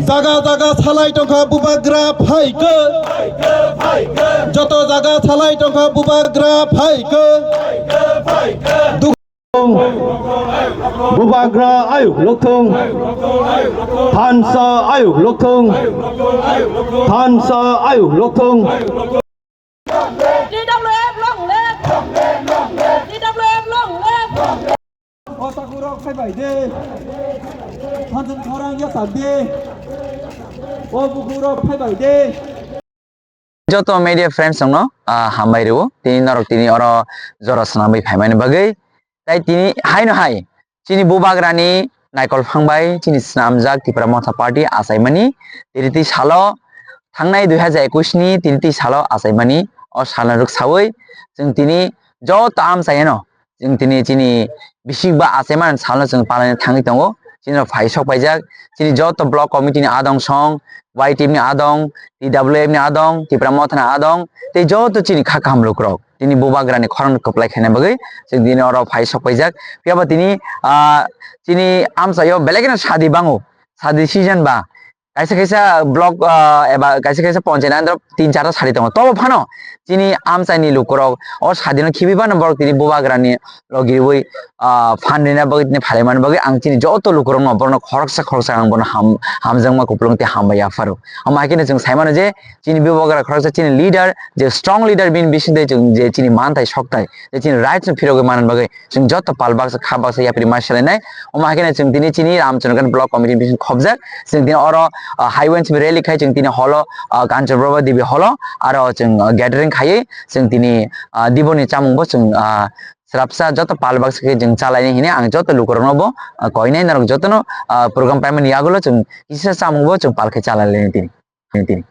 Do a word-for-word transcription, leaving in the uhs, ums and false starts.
Jaga jaga salai tongkha bubagra phaikhe. Joto jaga salai tongkha bubagra phaikhe. Bubagra ayuk lokthung. Thansa ayuk lokthung. Thansa ayuk lokthung. T W F long live! T W F long live! O takurok phaibai de. Thansa khorang yasak de. O bukurok phaibai de. Joto media friends rokno, ah, hambai rwo. Tini norok tini oro jora swnamwi phaimani bagwi. Tai tini haino hai chini bubagrani naikol phang bai chini swnamjak Tipra Motha Party achaimani tini twi salo, thangnai dui hajar ekwis ni tini twi salo achaimani o salno rwksawi chwng tini joto amchaiyano chwng tini chini bisik ba achaimani salno chwng palaina thangwi tongo. Chini rok phai sok paijak, chini joto block committee ni adong song, Y T F ni adong, T W F ni adong, Tipra Motha ni adong, tei joto chini kha kaham lukurok tini bubagrani khorang kwplai khaina bagwi chwng tini oro phai sok paijak. Phiya ba tini, ah, chini amchaio belai kheno sadi bango, sadi season ba. Kaisa kaisa block, ah, eba kaisa kaisa ponchayat andro tin charta sadi tongo. Tobo phano chini amchaini lukurok o sadino khibi bano borok tini bubagrani logi riwi, ah, phan rina bagwi tini phalai mani bagwi ang chini joto lukurokno borokno khoroksa khoroksa ang bono ham-, hamjakma kupulung tei hambai yapharo. Omo hai kheno chwng sai mano je chini bubagra khoroksa chini leader, je strong leader bini bisingtwi chwng je chini manthai sokthai, je chini rights no phirogwi manna bagwi chwng joto pal baksa kha baksa yapri ma selainai. Omo hai kheno chwng tini chini Ramchandra Block Committee bising khobjak. Chwng tini oro, ah, highway simi rally khai chwng tini holo, ah, Kanchanprabha Devi holo aro chwng, ah, gathering khaiwi chwng tini, ah, diboni chamung bo chwng, ah, srapsa joto pal baksa khe chwng chalaini hini ang joto lukurokno bo, ah, koinai norok jotono, ah, program paimani yagulo chwng kisa chamung bo chwng pal khe chalaini tini.